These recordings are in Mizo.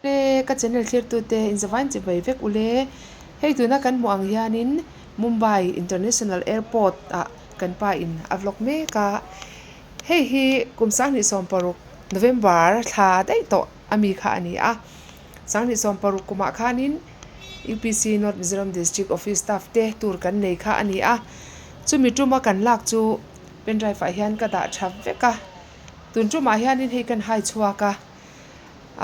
Le ka channel thlirtute inzavain chi bai vek ule. Hei tuna kan hmuh ang hianin Mumbai International Airport ah kan pa in a vlog mek a. Hei hi kum 2016 November thla daih tawh ami kha a ni a. 2016 kumah khanin UPC North Mizoram District Office staff te tour kan nei kha a ni a. Chumi tuma kan lak chu pendrive ah hian ka dah tha vek a. Tun tumah hianin hei kan hai chhuak a.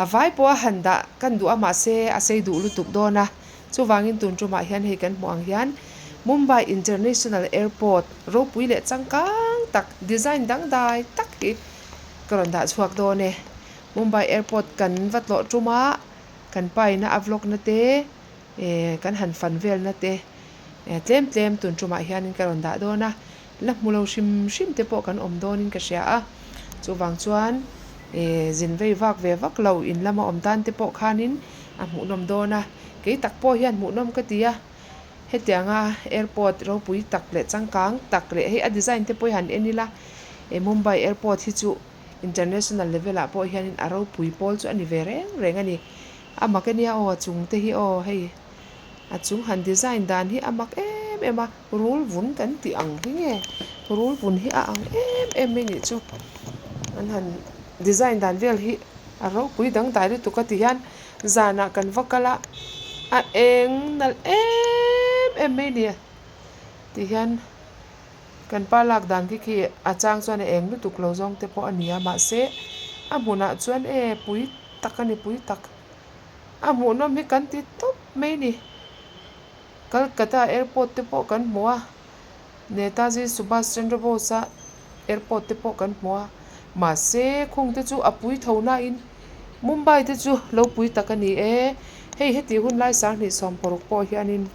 A vai pawh a han dah kan duh a mahse a sei duh lutuk dawn a, chuvangin tun tumah hian hei kan hmuh ang hian Mumbai International Airport ropui leh changkang tak design dangdai tak hi ka rawn dah chhuak dawn e. Mumbai Airport kan va tlawh tum a, kan paina a vlog na te eh kan han fan vel na te eh tlem tlem tun tumah hianin ka rawn dah dawn a. La hmu lo hrim hrim te pawh kan awm dawnin ka hria a, chuvang chuan eh zin vei vak ve vak lo in lama awm tan te pawh khanin a hmuhnawm dawn a, kei tak pawh hian hmuhnawm ka ti a, hetianga airport ropui tak leh changkang tak leh hei a design te pawh hi han en ila eh Mumbai airport hi chu international level ah pawh hianin a ropui pawl chu a ni ve reng reng a ni, a mak ania aw a chung te hi aw hei a chung han design dan hi a mak em em a. Rul vun kan tih ang hi nge rul vun hi a ang em em mai nih chu an han design dan vel hi a ropui dangdai lutuk a ti hian zanah kan va kal a a eng nalh em em mai ni ti hian kan pa lak dan khi khi a chang chuan a eng lutuk lo zawng te pawh a ni a mahse a hmunah chuan e pui tak a ni pui tak a hmuhnawm hi kan ti tawp mai ni. Calcutta airport te pawh kan hmu a, Netaji Subhas Chandra Bose a airport te pawh kan hmu a, mahse khung te chu a pui tho nain Mumbai te chu lo pui tak a ni e, hei hetih hun lai 2016 pawh hianin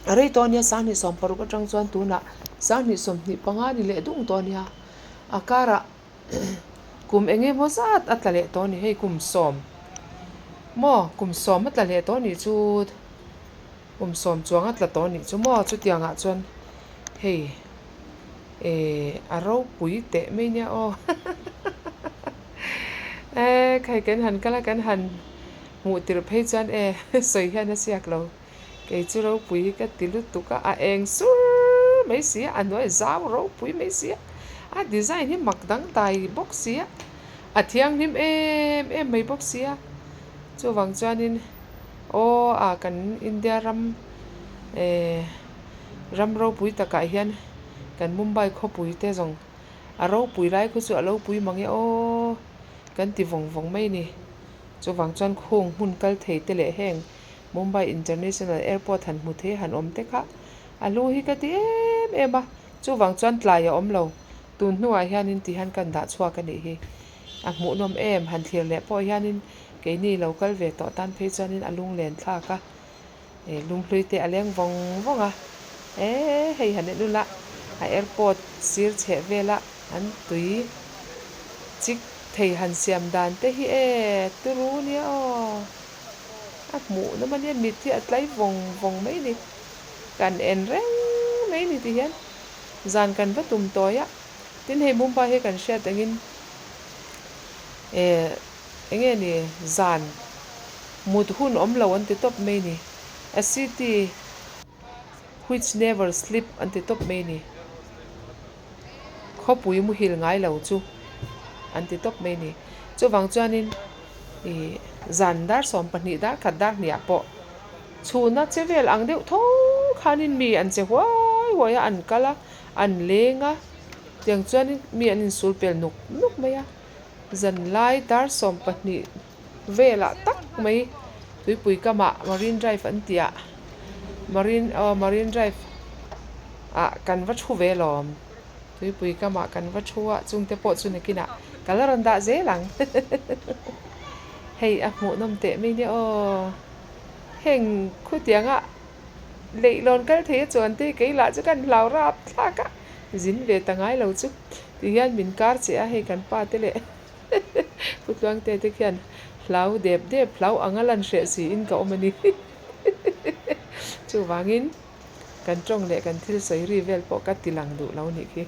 a rei tawh a nia 2016 atang chuan tunah 2025 ni leh dung tawh a nia a karah Kum eng emaw zat a tla leh tawh a ni hei kum sawm maw kum sawm a tla leh tawh a nih chu kum sawm chuang a tla tawh a nih chu maw chutiang ah chuan hei ehh a ropui teh mai nia aw eee khai kan han kal a kan han hmuh tirh phei chuan e sawi hian a siak lo. Kei chu ropui hi ka ti lutuk a, a eng sur mai si a, a hnuai zau ropui mai si a, a design hi mak dangdai bawk si a, a thianghlim em em mai bawk si a, chuvang chuanin aw a kan India ram eh ram ropui takah hian kan Mumbai khawpui te zawng a ropui lai khu chu a lo pui mang e aw kan ti vawng vawng mai a ni. Chuvang chuan khung hmun kal thei te leh heng Mumbai International Airport han hmu thei han awm te kha a hlu hi ka ti em em a, chuvang chuan tlai a awm lo. Tun hnuah hianin ti hian kan dah chhuak a nih hi. A hmuhnawm em han thlir leh pawh hianin keini lo kal ve tawh tan phei chuanin a lunglen thlak a, eh lunghlui te a leng vawng vawng a, eh hei han en ula a airport sir chheh vela an tui chik thei han siam dan te hi e turu nia aw. A hmuh nawm a nia mit hi a tlai vawng vawng mai a ni. Kan en reng mai a ni tih hian zan kan va tum tawi a. Tin hei Mumbai hi kan hriat angin eh eng nge ni zan mut hun awm lo an ti tawp mai a ni. A city which never sleep an ti tawp mai a ni. Khawpui muhil ngai lo chu an ti tawp mai a ni. Chuvang chuanin ih zan dar 12 dar khat dar hniah pawh chhuna che vel ang deuh tho khanin mi an che huai huai a, an kal a, an leng a, tiang chuanin mi an insul pel nuk nuk mai a. Zan lai dar 12 velah tak mai tuipui kamah Marine Drive an tih ah Marine aw Marine Drive ah kan va thu ve lawm. Tuipui kamah kan va thu a, chungte pawh chu nakinah ka la rawn dah zel ang. Hei a hmuhnawm teh mai nia aw. Heng khutianga leihlawn kal thei a chuan te kei lah chu kan hlau rap thlak a, zin ve ta ngai lo chu ti hian min kar che a, hei kan pa te leh Putluangte te khian hlau dep dep hlau anga lan hreh siin ka awm a ni. Chuvangin. Kan tawng leh kan thil sawi ri vel pawh ka ti lang duh lo nih khi.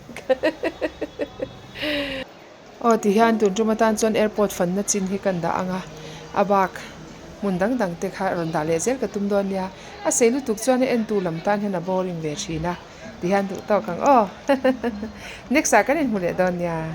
Aw ti hian tun tum atan chuan airport fanna chin hi kan dah ang a. A bak hmun dang dang te kha rawn dah leh zel ka tum dawn nia. A sei lutuk chuan a entu lam tan hian a boring ve thin a. Tihian duh tawk ang aw. Next ah kan inhmu leh dawn nia.